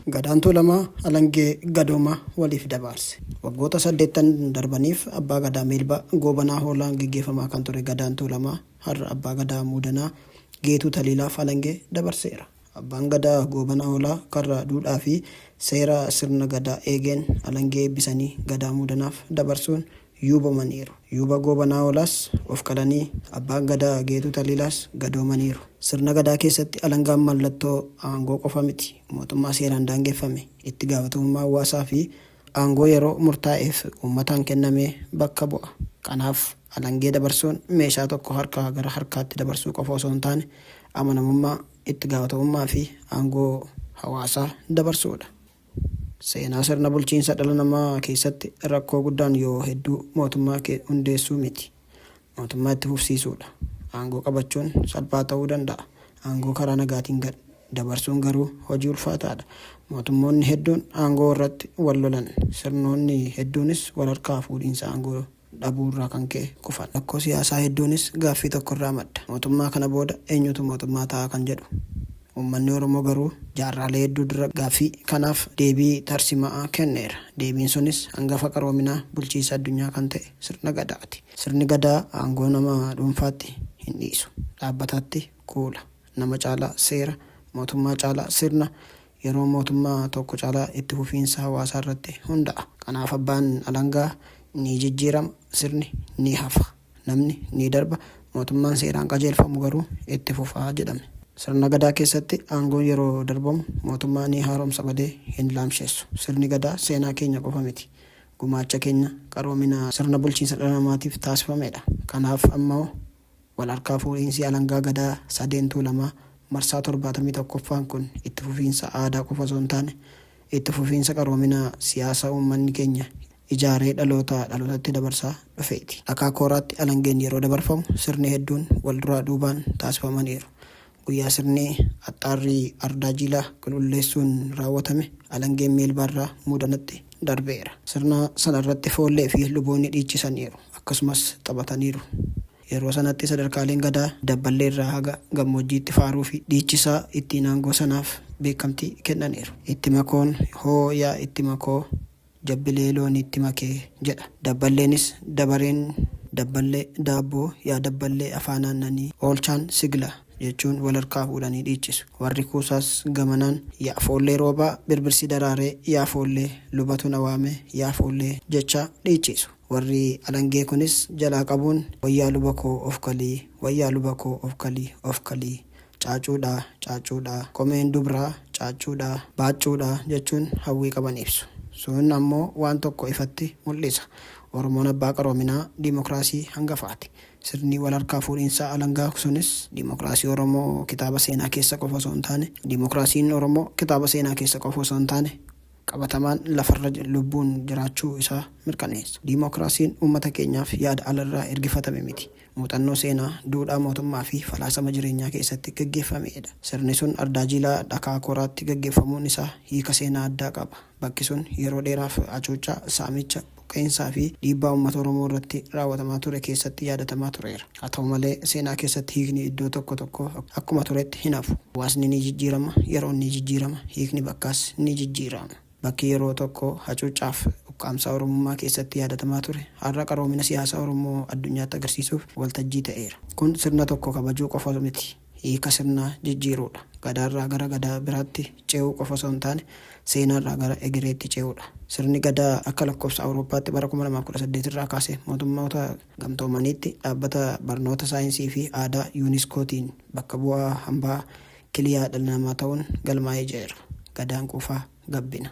Gadaan Tuulamaa Alangee Gadooma waliif dabaarse. Waggoota saddeettan darbaniif Abbaa Gadaa Meelbaa Goobanaa Hoolaan geggeeffamaa kan ture Gadaan Tuulamaa har'a Abbaa Gadaa Muudanaa Geetuu Taliilaaf Alangee dabarseera. Abbaan Gadaa Goobanaa Hoolaa karra duudhaa fi seera sirna Gadaa eegeen Alangee eebbisanii Gadaa Muudanaaf dabarsuun yuubomaniiru. Yuuba Goobanaa Hoolaas of qalanii, Abbaan Gadaa Geetuu Taliilaas gadoomaniiru. Sirna Gadaa keessatti alangaan mallattoo aangoo qofa miti. Mootummaa seeraan daangeffame, itti gaafatamummaa hawaasaa fi aangoo yeroo murtaa'eef uummataan kenname bakka bu'a. Kanaaf, alangee dabarsuun meeshaa tokko harkaa gara harkaatti dabarsuu qofa osoo hin taane, amanamummaa, itti gaafatamummaa fi aangoo hawaasaa dabarsuudha. Seenaa sirna bulchiinsa dhala namaa keessatti rakkoo guddaan yoo hedduu mootummaa hundeessuu miti. Mootummaa itti fufsiisuudha. Aangoo qabachuun salphaa ta'uu danda'a. Aangoo karaa nagaatiin gad dabarsuun garuu hojii ulfaataadha. Mootummoonni hedduun aangoo irratti wal lolan. Sirnoonni hedduunis wal harkaa fuudhiinsa aangoo dhabuurraa kan ka'e kufan. Rakkoo siyaasaa hedduunis gaaffii tokkorraa madda. Mootummaa kana booda eenyutu mootummaa ta'a kan jedhu. Uummanni Oromoo garuu jaarraalee hedduu dura gaaffii kanaaf deebii tarsima'aa kenneera. Deebiin sunis hangafa qaroominaa bulchiinsa addunyaa kan ta'e sirna Gadaati. Sirni Gadaa aangoo nama dhuunfaatti hin dhiisu. Dhaabbataatti kuula. Nama caalaa seera, mootummaa caalaa sirna, yeroo mootummaa tokko caalaa itti fufiinsa hawaasaa irratti hunda'a. Kanaaf abbaan alangaa ni jijjiirama, sirni ni hafa. Namni ni darba, mootummaan seeraan qajeelfamu garuu itti fufa jedhame. Sirna Gadaa keessatti aangoon yeroo darbamu mootummaa ni haaromsa malee hin laamsheessu. Sirni Gadaa seenaa keenya qofa miti. Gumaacha keenya qaroomina sirna bulchiinsa dhala namaatiif taasifamedha. Kanaaf ammoo wal harkaa fuudhiinsi alangaa Gadaa Sadeen Tuulamaa marsaa 71ffaan kun itti fufiinsa aadaa qofa osoo hin taane itti fufiinsa qaroomina siyaasa uummanni keenya ijaaree dhalootaa dhalootatti dabarsaa dhufeeti. Dhakaa Kooraatti alangeen yeroo dabarfamu sirni hedduun wal duraa duubaan taasifamaniiru. Guyyaa sirni axxaarrii Ardaa Jiilaa qulqulleessuun raawwatame alangeen Meelbaarraa Muudanatti darbeera. Sirna sanarratti Foollee fi luboonni dhiichisaniiru. Akkasumas taphataniiru. Yeroo sanatti sadarkaaleen Gadaa Dabballeerraa haga gammoojjiitti faaruufi dhiichisaa ittiin aangoo sanaaf beekamtii kennaniiru. Itti makoon hoo yaa itti makoo jabbilee looniitti makee jedha. Dabballeenis dabareen Dabballee daabboo yaa dabballee afaan aannanii oolchaan sigla jechuun wal harkaa fuudhanii dhiichisu. Warri Kuusaas gamanaan yaa Foollee Roobaa birbirsi daraaree yaa Foollee lubatu na waame yaa Foollee jechaa dhiichisu. Warri alangee kunis jalaa qabuun wayyaa luba koo ofkalii wayyaa luba koo ofkalii ofkalii Caacuudha, caaccuudha, qomeen dubraa caaccuudha, baaccuudha jechuun hawwii qaban ibsu. Sun ammoo waan tokko ifatti mul'isa. Oromoon abbaa qaroominaa dimokraasii hangafaati. Sirni walharkaa fuudhinsa alangaa sunis dimokraasii Oromoo kitaaba seenaa keessa qofa osoo hin taane, dimokraasiin Oromoo kitaaba seenaa keessa qofa osoo hin taane, qabatamaan lafarra lubbuun jiraachuu isaa mirkaneessa. Dimokraasiin uummata keenyaaf yaada alarraa ergifatame miti. Muuxannoo seenaa, duudhaa mootummaa fi falaasama jireenyaa keessatti gaggeeffameedha. Sirni sun Ardaa Jiilaa Dhakaa Koraatti gaggeeffamuun isaa hiika seenaa addaa qaba. Bakki sun yeroo dheeraaf hacuuccaa, saamicha, buqqa'insaa fi dhiibbaa uummata Oromoo irratti raawwatamaa ture keessatti yaadatamaa tureera. Haa ta'u malee, seenaa keessatti hiikni iddoo tokko tokkoo akkuma turetti hin hafu. Hawaasni ni jijjiirama, yeroon ni jijjiirama, hiikni bakkaas ni jijjiirama. Bakki yeroo tokko hacuuccaaf ukkaamsaa Oromummaa keessatti yaadatamaa ture, har'a qaroomina siyaasaa Oromoo addunyaatti agarsiisuuf waltajjii ta'eera. Kun sirna tokko kabajuu qofa miti, hiika sirnaa jijjiiruudha. Gadaarraa gara Gadaa biraatti ce'uu qofa osoo hin taane, seenaarraa gara egereetti ce'uudha. Sirni Gadaa akka lakkoofsa Awurooppaatti bara 2018 irraa kaasee Mootummoota Gamtoomaniitti Dhaabbata Barnoota Saayinsii fi Aadaa UNESCOtiin bakka bu'aa hambaa kiliyaa dhala namaa ta'uun galmaa'ee jira. Gadaan quufaa gabbina.